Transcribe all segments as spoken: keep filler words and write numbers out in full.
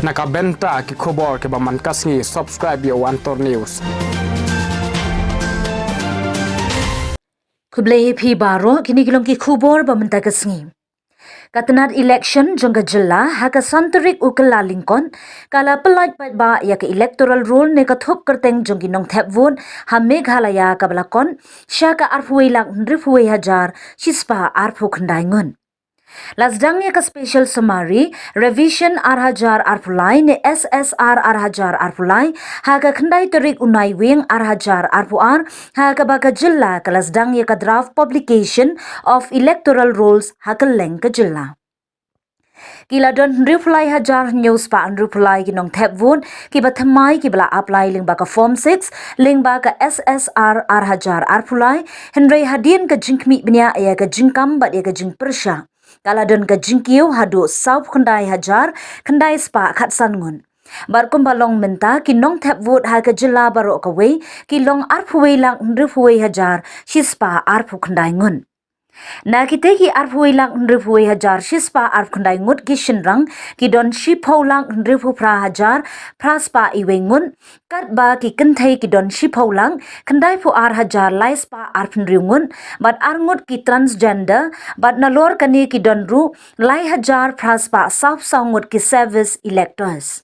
Na ka bynta ki khubor kiba man ka sngi, subscribe ïa u Antor News. Khublei ïa phi baroh, kine ki long ki khubor ba mynta ka sngi. Ka tnat election jong ka jylla ha ka san tarik u Kyllalyngkot ka la pyllait paidbah ïa ka electoral roll ne ka thup kyrteng jong ki nongthep vote ha Meghalaya kaba la kot sha ka arphew wei lak hynriewphew wei hajar shispah arphew khyndai ngut. La sdang ïa ka special summary revision ar hajar arphew lai ne S S R ar hajar arphew lai ha ka khyndai tarik u Naiwieng ar hajar arphew ar, ha kaba ka jylla ka la sdang ïa ka draft publication of electoral rolls ha kylleng ka jylla. Ki la don hynriewphew lai hajar hynñiew spah hynriewphew lai ki nongthep vote kiba thymmai kiba la apply lyngba ka form six, lyngba ka S S R ar hajar arphew lai, hynrei hadien ka jingkhmih bniah ïa ka jingkam bad ïa ka jingpyrshah, ka la don ka jingkiew haduh sawphew khyndai hajar khyndai spah khatsan ngut. Bad kumba long mynta, ki nongthep vote ha ka jylla baroh kawei ki long arphew wei lak hynriewphew wei hajar shispah arphew khyndai ngut. Na kitei ki arphew wei lak hynriewphew wei hajar shispah arphew khyndai ngut ki shynrang ki don shiphew lak hynriewphew phra hajar phra spah iwei ngut, katba ki kynthei ki don shiphew lak khyndaiphew ar hajar lai spah arphew hynriew ngut, bad ar ngut ki transgender, bad nalor kane ki don ruh lai hajar phra spah sawphew saw ngut ki service electors.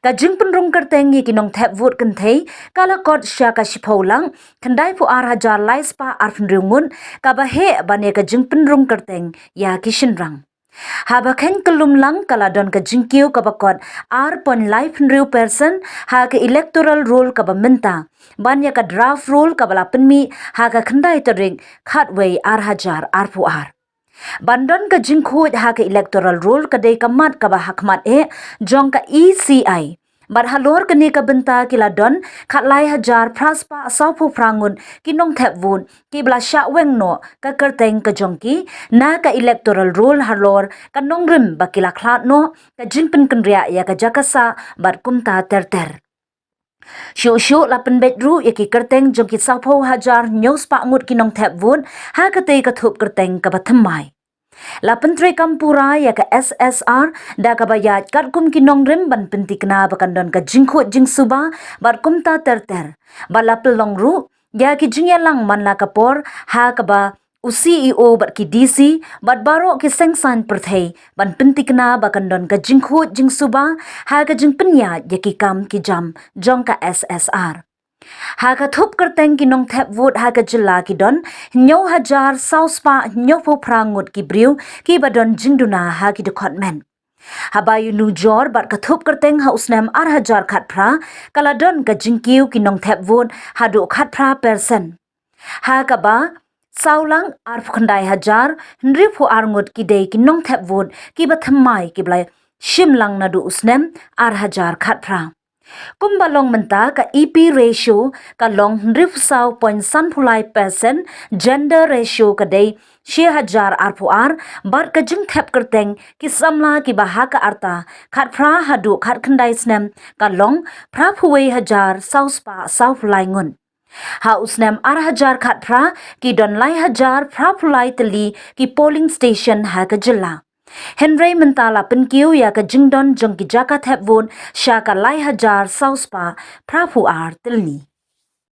Ka jingpynrung kyrteng ïa ki nongthep vote kynthei ka la kot sha ka shiphew lak khyndaiphew ar hajar lai spah arphew hynriew ngut, kaba heh ban ïa ka jingpynrung kyrteng ïa ki shynrang. Haba kheiñ kyllum lang ka la don ka jingkiew kaba kot ar point lai hynriew percent ha ka electoral roll kaba mynta, ban ïa ka draft roll kaba la pynmih ha ka khyndai tarik khatwei ar hajar arphew ar. Ban don ka jingkhuid ha ka electoral roll ka dei ka mat kaba hakhmat eh jong ka E C I. Bad halor kane ka bynta ki la don khatlai hajar phra spah sawphew phra ngut ki nongthep vote kiba la shah weng noh ka kyrteng ka jong ki na ka electoral roll halor ka nongrim ba ki la khlad noh, ka jingpynkynriah ïa ka jaka sah bad kumta ter ter. Shuh shuh la pynbeit ruh ïa ki kyrteng jong ki sawphew hajar hynñiew spah ngut ki nongthep vote ha katei ka thup kyrteng kaba thymmai. La pyntreikam pura ïa ka S S R da kaba ïaid katkum ki nongrim ban pynthikna ba kan don ka jingkhuid jingsuba bad kumta ter ter. Bad la pynlong ruh ïa ki jingïalang man la ka por ha kaba u C E O bad ki D C bad baroh ki seng saiñ pyrthei ban pynthikna ba kan don ka jingkhuid jingsuba ha ka jingpynïaid ïa ki kam ki jam jong ka S S R. Ha ka thup kyrteng ki nongthep vote ha ka jylla ki don hynñiew hajar saw spah hynñiewphew phra ngut ki briew kiba don jingduna ha ki dkhot met. Haba ïanujor bad ka thup kyrteng ha u snem ar hajar khatphra, ka la don ka jingkiew ki nongthep vote haduh khatphra percent. Ha kaba saw lak arphew khyndai hajar hynriewphew ar ngut ki dei ki nongthep vote kiba thymmai kiba la shim lang naduh u snem ar hajar khatphra. Kumba long mynta, ka E P ratio ka long hynriewphew saw point sanphew lai percent, gender ratio ka dei shi hajar arphew ar, bad ka jingthep kyrteng ki samla kiba ha ka rta khatphra haduh khatkhyndai snem ka long phraphew wei hajar saw spah sawphew lai ngut. Ha u snem ar hajar khatphra ki don lai hajar phraphew lai tylli ki polling station ha ka jylla. Hynrei mynta la pynkiew ïa ka jingdon jong ki jaka thep vote sha ka lai hajar saw spah phraphew ar tylli.